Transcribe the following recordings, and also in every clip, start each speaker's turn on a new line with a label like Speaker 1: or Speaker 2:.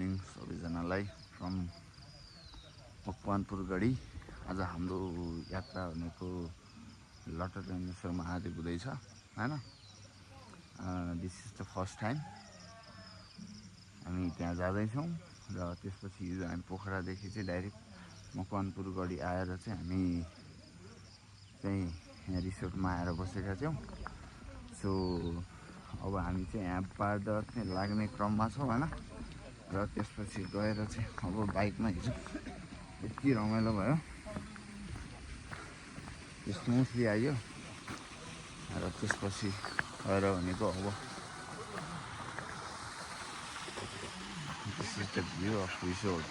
Speaker 1: Morning सबैजनालाई from Makwanpur गढी। आज हाम्रो यात्रा भनेको लटरम्मेश्वर महादेव हुँदैछ हैन। This is the first time हामी त्यहाँ जाँदैछौँ र त्यसपछि हिजो हामी पोखरादेखि चाहिँ डाइरेक्ट मकवानपुर गढी आएर चाहिँ हामी चाहिँ यहाँ रिसोर्टमा आएर बसेका थियौँ। सो अब हामी चाहिँ यहाँ बार चाहिँ लाग्ने क्रममा छौँ हैन। र त्यसपछि गएर चाहिँ अब बाइकमा हिजो यति रमाइलो भयो, स्मुथली आयो। र त्यसपछि गएर भनेको अब this is the view of resort.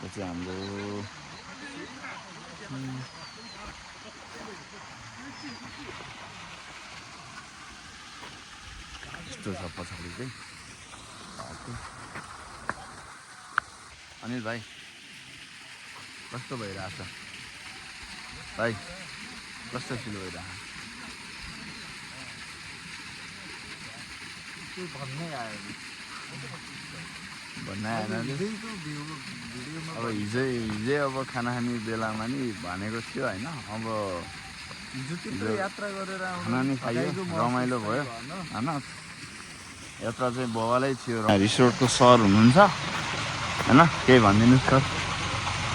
Speaker 1: यो चाहिँ हाम्रो यस्तो छ पछाडि चाहिँ। अनिल भाइ कस्तो भइरहेछ भाइ, कस्तो फिल भइरहेछ? भन्नै आएन। अब हिजै अब खाना खाने बेलामा नि भनेको थियो होइन। अब हिजो यात्रा गरेर खाना नि खायो, रमाइलो भयो होइन। यात्रा चाहिँ बवालै थियो। रिसोर्टको सर हुनुहुन्छ होइन, केही भनिदिनुहोस् सर।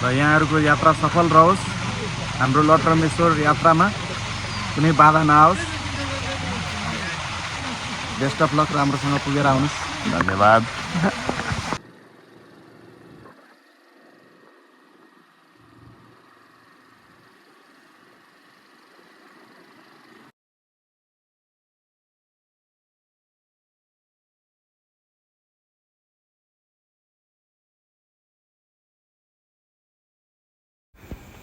Speaker 2: र यहाँहरूको यात्रा सफल रहोस्। हाम्रो लटरम्मेश्वर यात्रामा कुनै बाधा नआओस्। बेस्ट अफ लक, राम्रोसँग पुगेर आउनुहोस्।
Speaker 1: धन्यवाद।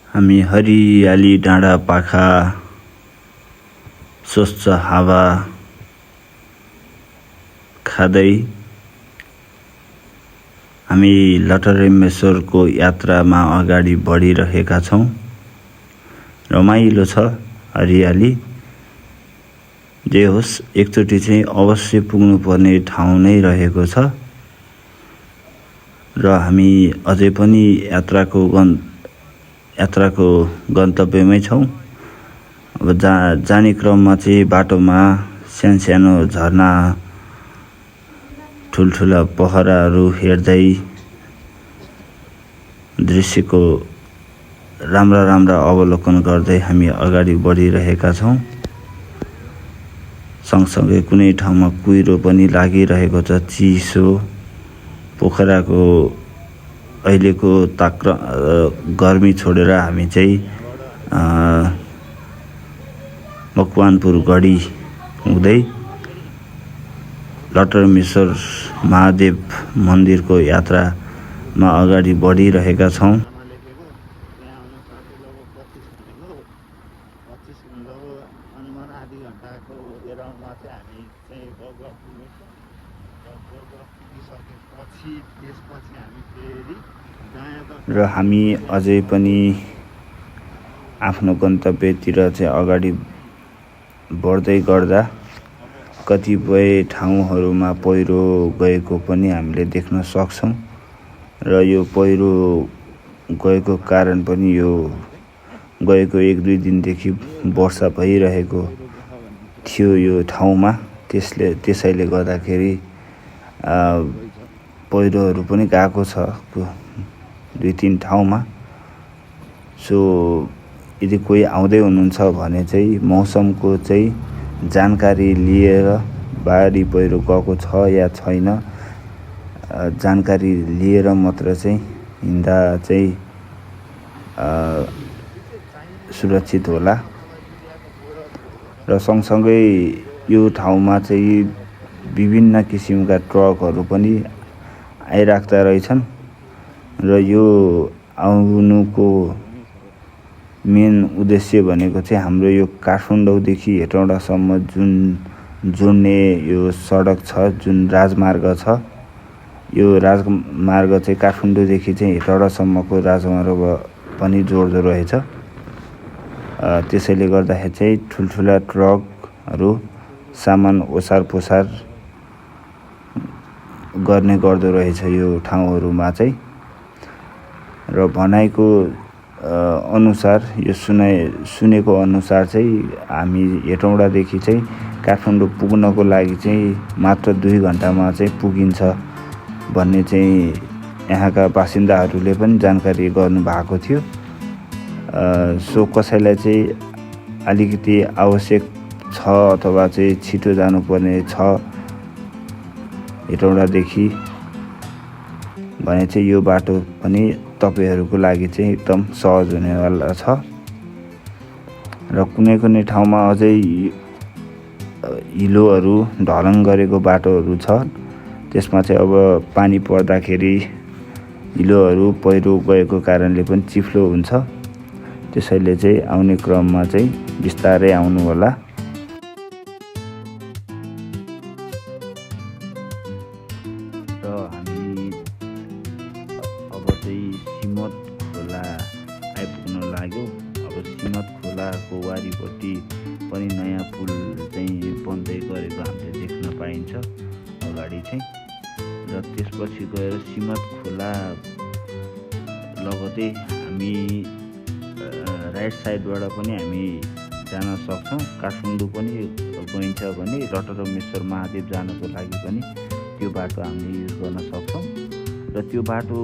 Speaker 3: हामी हरियाली डाँडा पाखा स्वच्छ हावा खाँदै हामी लटरम्मेश्वरको यात्रामा अगाडि बढिरहेका छौँ। रमाइलो छ, हरियाली। जे होस्, एकचोटि चाहिँ अवश्य पुग्नुपर्ने ठाउँ नै रहेको छ। र हामी अझै पनि यात्राको गन्तव्यमै छौँ। अब जाने क्रममा चाहिँ बाटोमा सानो झरना, ठुल्ठुला पोखराहरू हेर्दै दृश्यको राम्रा अवलोकन गर्दै हामी अगाडि बढिरहेका छौँ। सँगसँगै कुनै ठाउँमा कुहिरो पनि लागिरहेको छ, चिसो। पोखराको अहिलेको गर्मी छोडेर हामी चाहिँ मकवानपुर गढी हुँदै लटरम्मेश्वर महादेव मन्दिरको यात्रामा अगाडि बढिरहेका छौँ। र हामी अझै पनि आफ्नो गन्तव्यतिर चाहिँ अगाडि बढ्दै गर्दा कतिपय ठाउँहरूमा पहिरो गएको पनि हामीले देख्न सक्छौँ। र यो पहिरो गएको कारण पनि यो गएको 1-2 दिनदेखि वर्षा भइरहेको थियो यो ठाउँमा। त्यसैले गर्दाखेरि पहिरोहरू पनि गएको छ 2-3 ठाउँमा। सो यदि कोही आउँदै हुनुहुन्छ भने चाहिँ मौसमको चाहिँ जानकारी लिएर बाढी पहिरो गएको छ या छैन जानकारी लिएर मात्र चाहिँ हिँड्दा चाहिँ सुरक्षित होला। र सँगसँगै यो ठाउँमा चाहिँ विभिन्न किसिमका ट्रकहरू पनि आइराख्दा रहेछन्। र यो आउनुको मेन उद्देश्य भनेको चाहिँ हाम्रो यो काठमाडौँदेखि हेटौँडासम्म जुन जोड्ने यो सडक छ, जुन राजमार्ग छ, यो राजमार्ग चाहिँ काठमाडौँदेखि चाहिँ हेटौँडासम्मको राजमार्ग पनि जोड्दो रहेछ। त्यसैले गर्दाखेरि चाहिँ ठुल्ठुला ट्रकहरू सामान ओसार पोसार गर्ने गर्दो रहेछ यो ठाउँहरूमा चाहिँ। र भनाइको अनुसार यो सुनेको अनुसार चाहिँ हामी हेटौँडादेखि चाहिँ काठमाडौँ पुग्नको लागि चाहिँ मात्र 2 घन्टामा चाहिँ पुगिन्छ भन्ने चाहिँ यहाँका बासिन्दाहरूले पनि जानकारी गर्नुभएको थियो। सो कसैलाई चाहिँ अलिकति आवश्यक छ अथवा चाहिँ छिटो जानुपर्ने छ हेटौँडादेखि भने चाहिँ यो बाटो पनि तपाईँहरूको लागि चाहिँ एकदम सहज हुनेवाला छ। र कुनै ठाउँमा अझै हिलोहरू ढलङ गरेको बाटोहरू छ, त्यसमा चाहिँ अब पानी पर्दाखेरि हिलोहरू पहिरो गएको कारणले पनि चिप्लो हुन्छ। त्यसैले चाहिँ आउने क्रममा चाहिँ बिस्तारै आउनु होला। र हामी अब चाहिँ सिमत खोला आइपुग्न लाग्यो। अब सिमत खोलाको वारिपट्टि पनि नयाँ पुल चाहिँ बन्दै गरेको हामीले देख्न पाइन्छ अगाडि चाहिँ। र त्यसपछि गएर सिमत खोला लगतै हामी राइट साइडबाट पनि हामी जान सक्छौँ। काठमाडौँ पनि गइन्छ भने रटरमेश्वर महादेव जानको लागि पनि त्यो बाटो हामीले युज गर्न सक्छौँ। र त्यो बाटो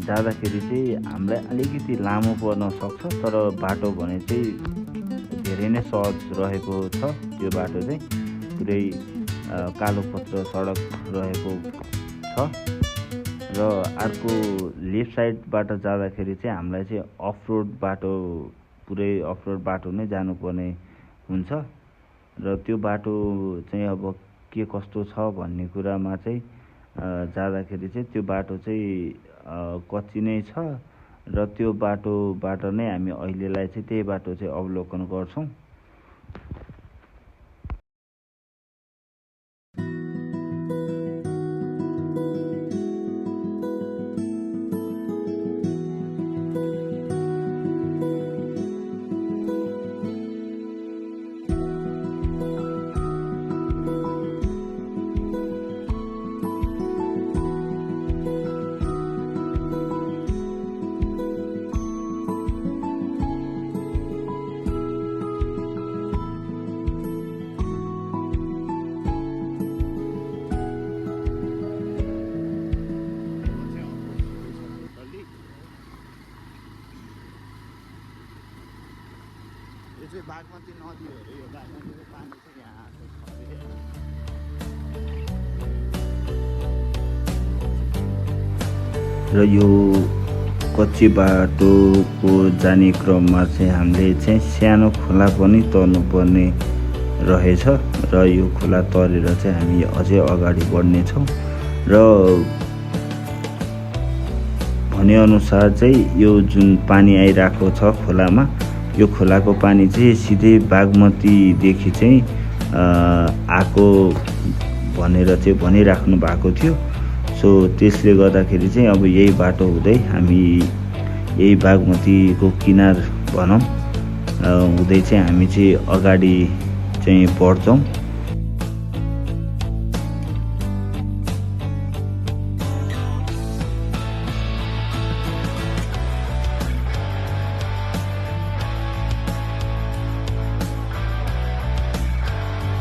Speaker 3: जाँदाखेरि चाहिँ हामीलाई अलिकति लामो पर्न सक्छ, तर बाटो भने चाहिँ धेरै नै सहज रहेको छ। त्यो बाटो चाहिँ पुरै कालोपत्र सडक रहेको छ। र अर्को लेफ्ट साइडबाट जाँदाखेरि चाहिँ हामीलाई चाहिँ अफरोड बाटो, पुरै अफरोड बाटो नै जानुपर्ने हुन्छ। र त्यो बाटो चाहिँ अब के कस्तो छ भन्ने कुरामा चाहिँ जाँदाखेरि चाहिँ त्यो बाटो चाहिँ कच्ची नै छ। र त्यो बाटोबाट नै हामी अहिलेलाई चाहिँ त्यही बाटो चाहिँ अवलोकन गर्छौँ। बागमती नदी हो रे, यो बागमतीको पानी चाहिँ यहाँ छ। र यो कच्ची बाटोको जाने क्रममा चाहिँ हामीले चाहिँ सानो खोला पनि तर्नुपर्ने रहेछ। र यो खोला तरेर चाहिँ हामी अझै अगाडि बढ्नेछौँ। र भनेअनुसार चाहिँ यो जुन पानी आइरहेको छ खोलामा, यो खोलाको पानी चाहिँ सिधै बागमतीदेखि चाहिँ आएको भनेर चाहिँ भनिराख्नु भएको थियो। सो त्यसले गर्दाखेरि चाहिँ अब यही बाटो हुँदै हामी यही बागमतीको किनार भनौँ हुँदै चाहिँ हामी चाहिँ अगाडि चाहिँ बढ्छौँ।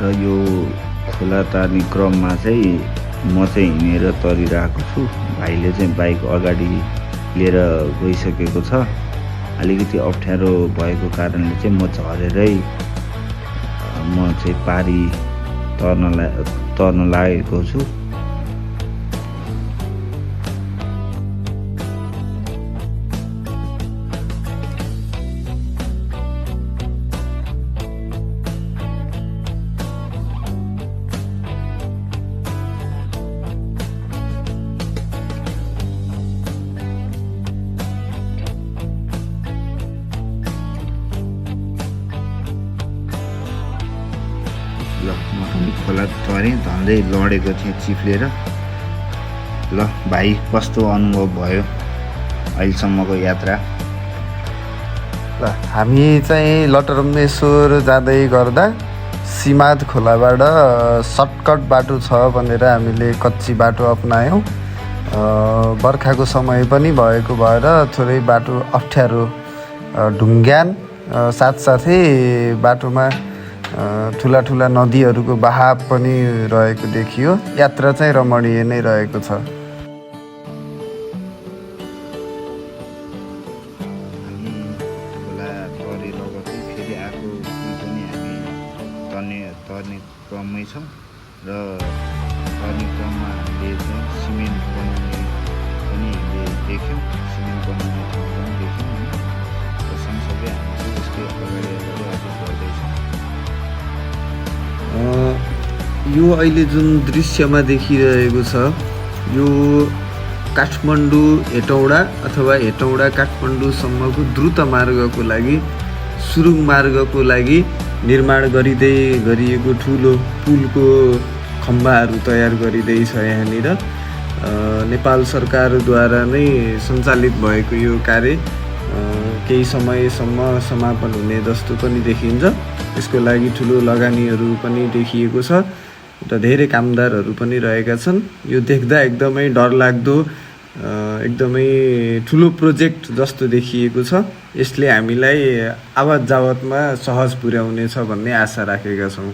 Speaker 3: र यो खोला तार्ने क्रममा चाहिँ म चाहिँ हिँडेर तरिरहेको छु। भाइले चाहिँ बाइक अगाडि लिएर गइसकेको छ। अलिकति अप्ठ्यारो भएको कारणले चाहिँ म झरेरै म चाहिँ पारी तर्न लागेको छु। ल म पनि खोला तरेँ, धन्दै लडेको थिएँ चिप्लेर। ल भाइ, कस्तो अनुभव भयो अहिलेसम्मको यात्रा?
Speaker 4: ल हामी चाहिँ लटरम्बेश्वर जाँदै गर्दा सीमाद खोलाबाट सर्टकट बाटो छ भनेर हामीले कच्ची बाटो अपनायौँ। बर्खाको समय पनि भएको भएर थोरै बाटो अप्ठ्यारो ढुङ्ग्यान साथसाथै बाटोमा ठुला ठुला नदीहरूको बहाव पनि रहेको देखियो। यात्रा चाहिँ रमणीय नै रहेको छ।
Speaker 3: तर्ने क्रममै छौँ र तर्ने क्रममा हामीले चाहिँ सिमेन्ट बनाउने पनि हामीले देख्यौँ, सिमेन्ट बनाउने ठाउँ पनि देख्यौँ होइन। र सँगसँगै हामी चाहिँ यसको अगाडि अझै बढ्दैछौँ।
Speaker 4: यो अहिले जुन दृश्यमा देखिरहेको छ यो काठमाडौँ हेटौँडा अथवा हेटौँडा काठमाडौँसम्मको द्रुत मार्गको लागि सुरुङ मार्गको लागि निर्माण गरिएको ठुलो पुलको खम्बाहरू तयार गरिँदैछ। यहाँनिर नेपाल सरकारद्वारा नै सञ्चालित भएको यो कार्य केही समयसम्म समापन हुने जस्तो पनि देखिन्छ। यसको लागि ठुलो लगानीहरू पनि देखिएको छ र धेरै कामदारहरू पनि रहेका छन्। यो देख्दा एकदमै डरलाग्दो एकदमै ठुलो प्रोजेक्ट जस्तो देखिएको छ। यसले हामीलाई आवत जावतमा सहज पुर्याउनेछ भन्ने आशा राखेका छौँ।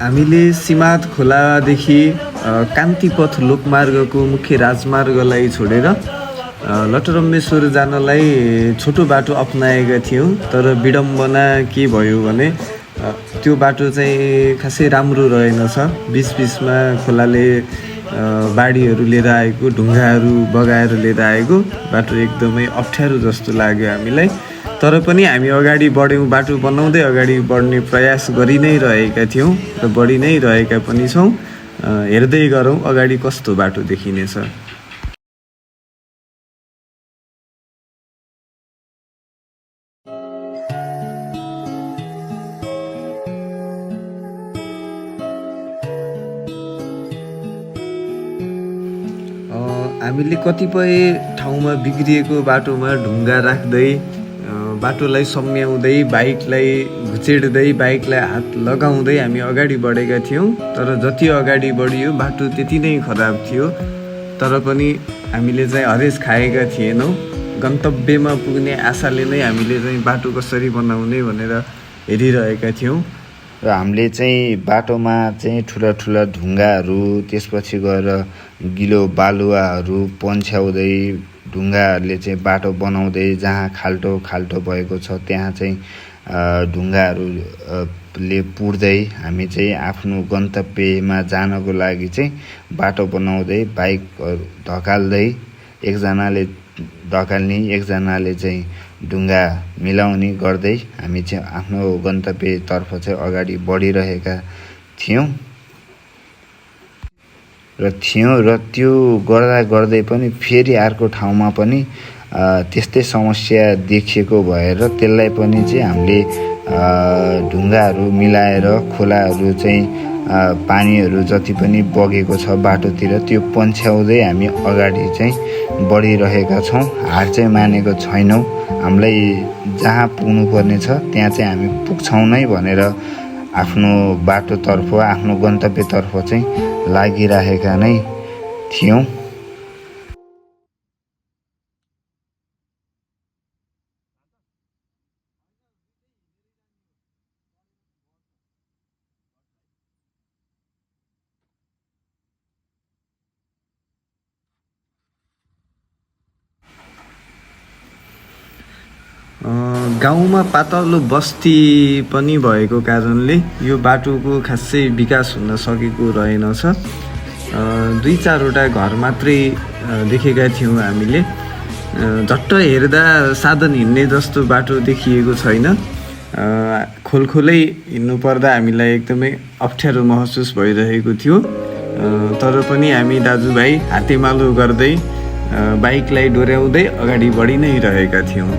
Speaker 4: हामीले सीमाद खोलादेखि कान्तिपथ लोकमार्गको मुख्य राजमार्गलाई छोडेर लटरम्मेश्वर जानलाई छोटो बाटो अपनाएका थियौँ। तर विडम्बना के भयो भने त्यो बाटो चाहिँ खासै राम्रो रहेनछ। बिचबिचमा खोलाले बाढीहरू लिएर आएको, ढुङ्गाहरू बगाएर लिएर आएको बाटो एकदमै अप्ठ्यारो जस्तो लाग्यो हामीलाई। तर पनि हामी अगाडि बढ्यौँ, बाटो बनाउँदै अगाडि बढ्ने प्रयास गरि नै रहेका थियौँ र बढी नै रहेका पनि छौँ। हेर्दै गरौँ अगाडि कस्तो बाटो देखिनेछ। हामीले कतिपय ठाउँमा बिग्रिएको बाटोमा ढुङ्गा राख्दै बाटोलाई सम्याउँदै बाइकलाई घुचेड्दै बाइकलाई हात लगाउँदै हामी अगाडि बढेका थियौँ। तर जति अगाडि बढियो बाटो त्यति नै खराब थियो। तर पनि हामीले चाहिँ हरेस खाएका थिएनौँ। गन्तव्यमा पुग्ने आशाले नै हामीले चाहिँ बाटो कसरी बनाउने भनेर हेरिरहेका थियौँ।
Speaker 3: र हामीले चाहिँ बाटोमा चाहिँ ठुला ठुला ढुङ्गाहरू, त्यसपछि गएर गिलो बालुवाहरू पन्छ्याउँदै ढुङ्गाहरूले चाहिँ बाटो बनाउँदै जहाँ खाल्टो खाल्टो भएको छ त्यहाँ चाहिँ ढुङ्गाहरूले पुर्दै हामी चाहिँ आफ्नो गन्तव्यमा जानको लागि चाहिँ बाटो बनाउँदै बाइक धकाल्दै एकजनाले धकाल्ने एकजनाले चाहिँ ढुङ्गा मिलाउने गर्दै हामी चाहिँ आफ्नो गन्तव्यतर्फ चाहिँ अगाडि बढिरहेका थियौँ र त्यो गर्दा गर्दै पनि फेरि अर्को ठाउँमा पनि त्यस्तै समस्या देखिएको भएर त्यसलाई पनि चाहिँ हामीले ढुङ्गाहरू मिलाएर खोलाहरू चाहिँ पानीहरू जति पनि बगेको छ बाटोतिर त्यो पन्छ्याउँदै हामी अगाडि चाहिँ बढिरहेका छौँ। हार चाहिँ मानेको छैनौँ। हामीलाई जहाँ पुग्नुपर्ने छ त्यहाँ चाहिँ हामी पुग्छौँ नै भनेर आफ्नो बाटोतर्फ आफ्नो गन्तव्यतर्फ चाहिँ लागिरहेका नै थियौँ।
Speaker 4: गाउँमा पातलो बस्ती पनि भएको कारणले यो बाटोको खासै विकास हुन सकेको रहेनछ। 2-4वटा घर मात्रै देखेका थियौँ हामीले। झट्ट हेर्दा साधन हिँड्ने जस्तो बाटो देखिएको छैन। खोलखोलै हिँड्नु पर्दा हामीलाई एकदमै अप्ठ्यारो महसुस भइरहेको थियो। तर पनि हामी दाजुभाइ हातेमालो गर्दै बाइकलाई डोर्याउँदै अगाडि बढी नै रहेका थियौँ।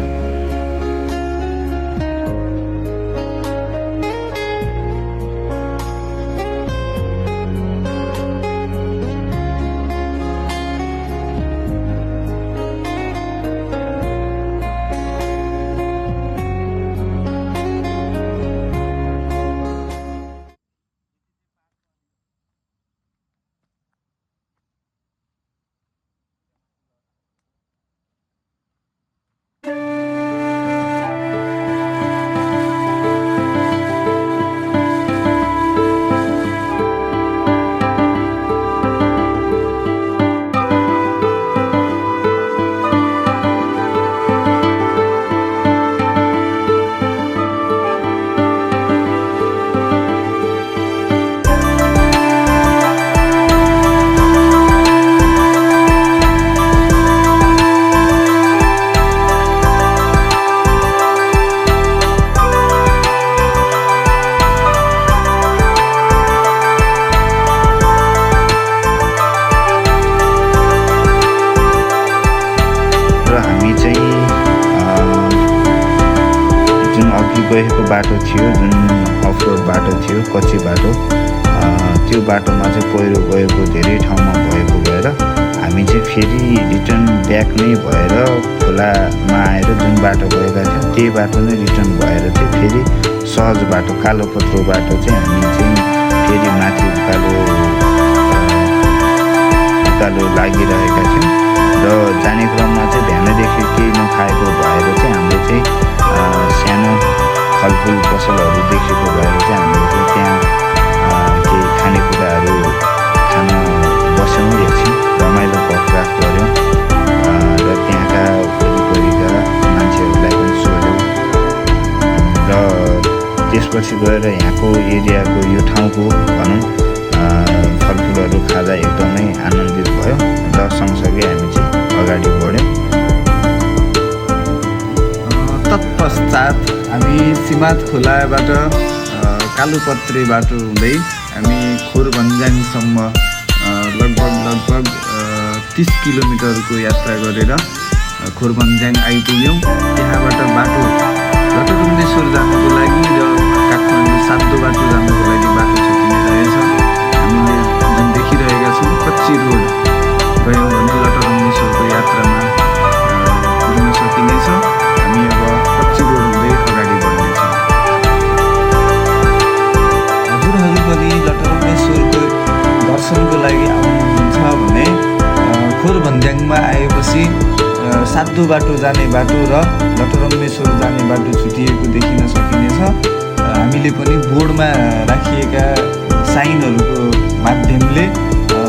Speaker 3: गएको बाटो थियो, जुन अफरोड बाटो थियो, कच्ची बाटो, त्यो बाटोमा चाहिँ पहिरो गएको धेरै ठाउँमा भएको भएर हामी चाहिँ फेरि रिटर्न ब्याक नै भएर खोलामा आएर जुन बाटो गएका थियौँ त्यही बाटो नै रिटर्न भएर चाहिँ फेरि सहज बाटो कालोपत्रो बाटो चाहिँ हामी चाहिँ फेरि माथि उकालो लागिरहेका थियौँ र जाने क्रममा चाहिँ बिहानैदेखि केही नखाएको भएर चाहिँ हामीले चाहिँ सानो फलफुल पसलहरू देखेको भएर चाहिँ हामीले चाहिँ त्यहाँ केही खानेकुराहरू खान बस्यौँ, एकछिन रमाइलो गफगाफ गऱ्यौँ र त्यहाँका वरिपरिका मान्छेहरूलाई पनि सोध्यौँ र त्यसपछि गएर यहाँको एरियाको यो ठाउँको भनौँ फलफुलहरू खाँदा एकदमै आनन्दित भयो र सँगसँगै हामी चाहिँ अगाडि बढ्यौँ।
Speaker 4: तत्पश्चात हामी सिमात खोलाबाट कालुपत्रे बाटो हुँदै हामी खोरभन्ज्याङसम्म लगभग 30 किलोमिटरको यात्रा गरेर खोरभन्ज्याङ आइपुग्यौँ। त्यहाँबाट बाटो लटरम्बेश्वर जानुको लागि र काठमाडौँ सातो बाटो जानुको लागि बाटो छुट्टिने रहेछ। हामीले जुन देखिरहेका छौँ कच्ची रोड गयौँ भने लटरम्बेश्वरको यात्रामा पुग्न सकिनेछ। हामी अब कच्ची रोड हुँदै अगाडि बढ्नेछौँ। हजुरहरू पनि लटरम्बेश्वरको दर्शनको लागि आउनुहुन्छ भने खोरभन्ज्याङमा आएपछि सातो बाटो जाने बाटो र लटरम्बेश्वर जाने बाटो छुटिएको देखिन सकिनेछ। हामीले पनि बोर्डमा राखिएका साइनहरूको माध्यमले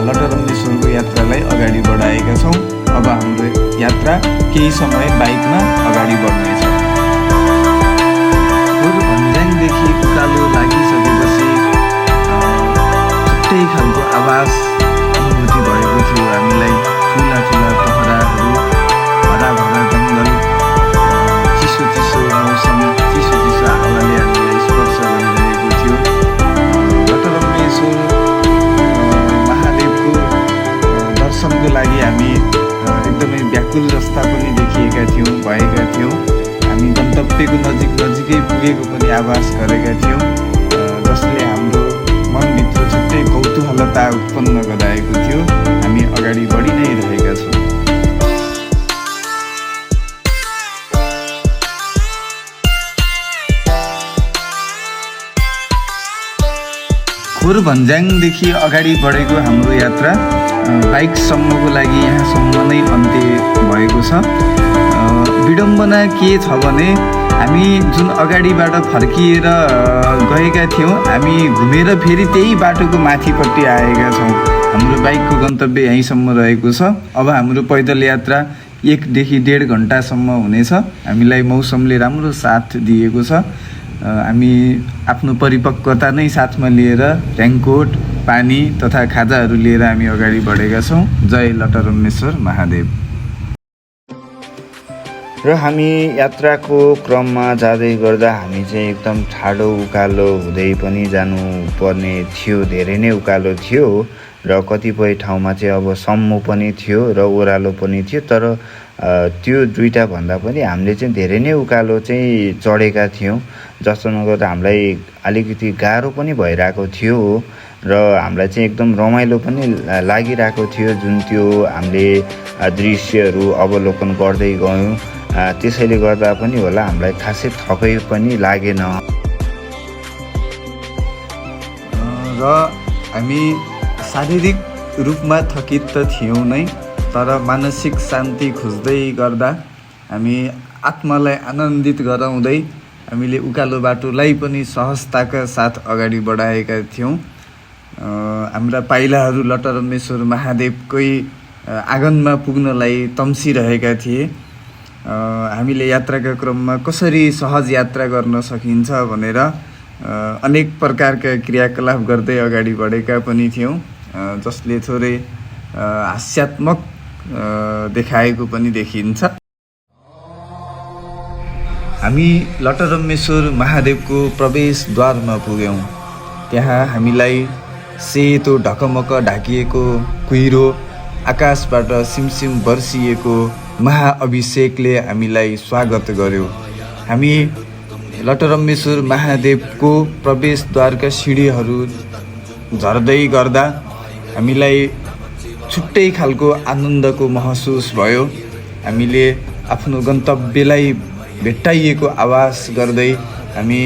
Speaker 4: लटरम्बेश्वरको यात्रालाई अगाडि बढाएका छौँ। अब हाम्रो यात्रा केही समय बाइकमा अगाडि बढ्नेछ। खोरभन्ज्याङदेखि उकालो लागिसकेपछि छुट्टै खालको आवाज अनुभूति भएको थियो हामीलाई। ठुला ठुला पहराहरू, हराभरा जङ्गल, चिसो चिसो मौसम, चिसो चिसो हावाले हामीलाई स्पर्श गरिरहेको थियो। लटरम्बेश्वर महादेवको दर्शनको लागि हामी एकदमै व्याकुल जस्ता पनि भएका थियौँ। हामी गन्तव्यको नजिकै पुगेको पनि आभास गरेका थियौँ, जसले हाम्रो मनभित्र छुट्टै कौतूहलता उत्पन्न गराएको थियो। हामी अगाडि बढी नै रहेका छौँ। खोरभन्ज्याङदेखि अगाडि बढेको हाम्रो यात्रा बाइकसम्मको लागि यहाँसम्म नै अन्त्य भएको छ। विडम्बना के छ भने हामी जुन अगाडिबाट फर्किएर गएका थियौँ, हामी घुमेर फेरि त्यही बाटोको माथिपट्टि आएका छौँ। हाम्रो बाइकको गन्तव्य यहीँसम्म रहेको छ। अब हाम्रो पैदल यात्रा 1 देखि 1.5 घन्टासम्म हुनेछ। हामीलाई मौसमले राम्रो साथ दिएको छ। हामी आफ्नो परिपक्वता नै साथमा लिएर रेनकोट, पानी तथा खाजाहरू लिएर हामी अगाडि बढेका छौँ। जय लटरम्बेश्वर महादेव।
Speaker 3: र हामी यात्राको क्रममा जाँदै गर्दा हामी चाहिँ एकदम ठाडो उकालो हुँदै पनि जानुपर्ने थियो। धेरै नै उकालो थियो। र कतिपय ठाउँमा चाहिँ अब सम्मो पनि थियो र ओह्रालो पनि थियो। तर त्यो दुईटा भन्दा पनि हामीले चाहिँ धेरै नै उकालो चाहिँ चढेका थियौँ, जसले गर्दा हामीलाई अलिकति गाह्रो पनि भइरहेको थियो र हामीलाई चाहिँ एकदम रमाइलो पनि लागिरहेको थियो जुन त्यो हामीले दृश्यहरू अवलोकन गर्दै गयौँ। त्यसैले गर्दा पनि होला हामीलाई खासै थकै पनि लागेन।
Speaker 4: र हामी शारीरिक रूपमा थकित त थियौँ नै, तर मानसिक शान्ति खोज्दै गर्दा हामी आत्मालाई आनन्दित गराउँदै हामीले उकालो बाटोलाई पनि सहजताका साथ अगाडि बढाएका थियौँ। हाम्रा पाइलाहरू लटरम्मेश्वर महादेवकै आँगनमा पुग्नलाई तम्सिरहेका थिए। हामीले यात्राका क्रममा कसरी सहज यात्रा गर्न सकिन्छ भनेर अनेक प्रकारका क्रियाकलाप गर्दै अगाडि बढेका पनि थियौँ, जसले थोरै हास्यात्मक देखाएको पनि देखिन्छ। हामी लटरम्मेश्वर महादेवको प्रवेशद्वारमा पुग्यौँ। त्यहाँ हामीलाई सेतो ढकमक ढाकिएको कुहिरो, आकाशबाट सिमसिम बर्सिएको महाअभिषेकले हामीलाई स्वागत गर्यो। हामी लटरम्मेश्वर महादेवको प्रवेशद्वारका सिँढीहरू झर्दै गर्दा हामीलाई छुट्टै खालको आनन्दको महसुस भयो। हामीले आफ्नो गन्तव्यलाई भेट्टाइएको आवाज गर्दै हामी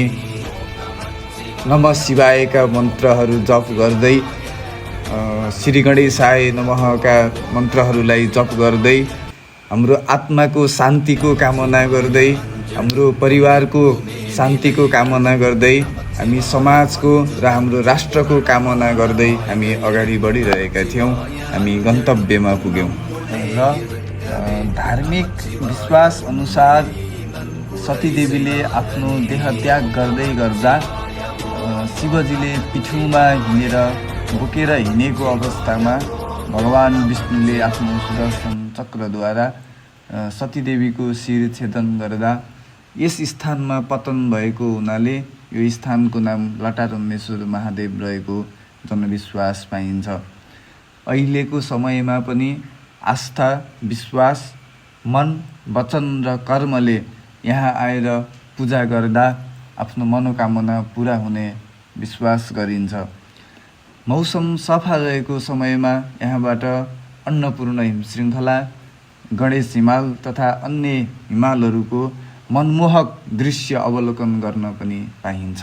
Speaker 4: नमः शिवायका मन्त्रहरू जप गर्दै, श्री गणेशाय नमःका मन्त्रहरूलाई जप गर्दै, हाम्रो आत्माको शान्तिको कामना गर्दै, हाम्रो परिवारको शान्तिको कामना गर्दै, हामी समाजको र हाम्रो राष्ट्रको कामना गर्दै हामी अगाडि बढिरहेका थियौँ। हामी गन्तव्यमा पुग्यौँ र धार्मिक विश्वास अनुसार सतीदेवीले आफ्नो देह त्याग गर्दै गर्दा शिवजीले पिठ्युमा हिँडेर बोकेर हिँडेको अवस्थामा भगवान् विष्णुले आफ्नो सुदर्शन चक्रद्वारा सतीदेवीको शिर छेदन गर्दा यस स्थानमा पतन भएको हुनाले यो स्थानको नाम लटारम्मेश्वर महादेव रहेको जनविश्वास पाइन्छ। अहिलेको समयमा पनि आस्था, विश्वास, मन, वचन र कर्मले यहाँ आएर पूजा गर्दा आफ्नो मनोकामना पुरा हुने विश्वास गरिन्छ। मौसम सफा रहेको समयमा यहाँबाट अन्नपूर्ण हिमश्रृङ्खला, गणेश हिमाल तथा अन्य हिमालहरूको मनमोहक दृश्य अवलोकन गर्न पनि पाइन्छ।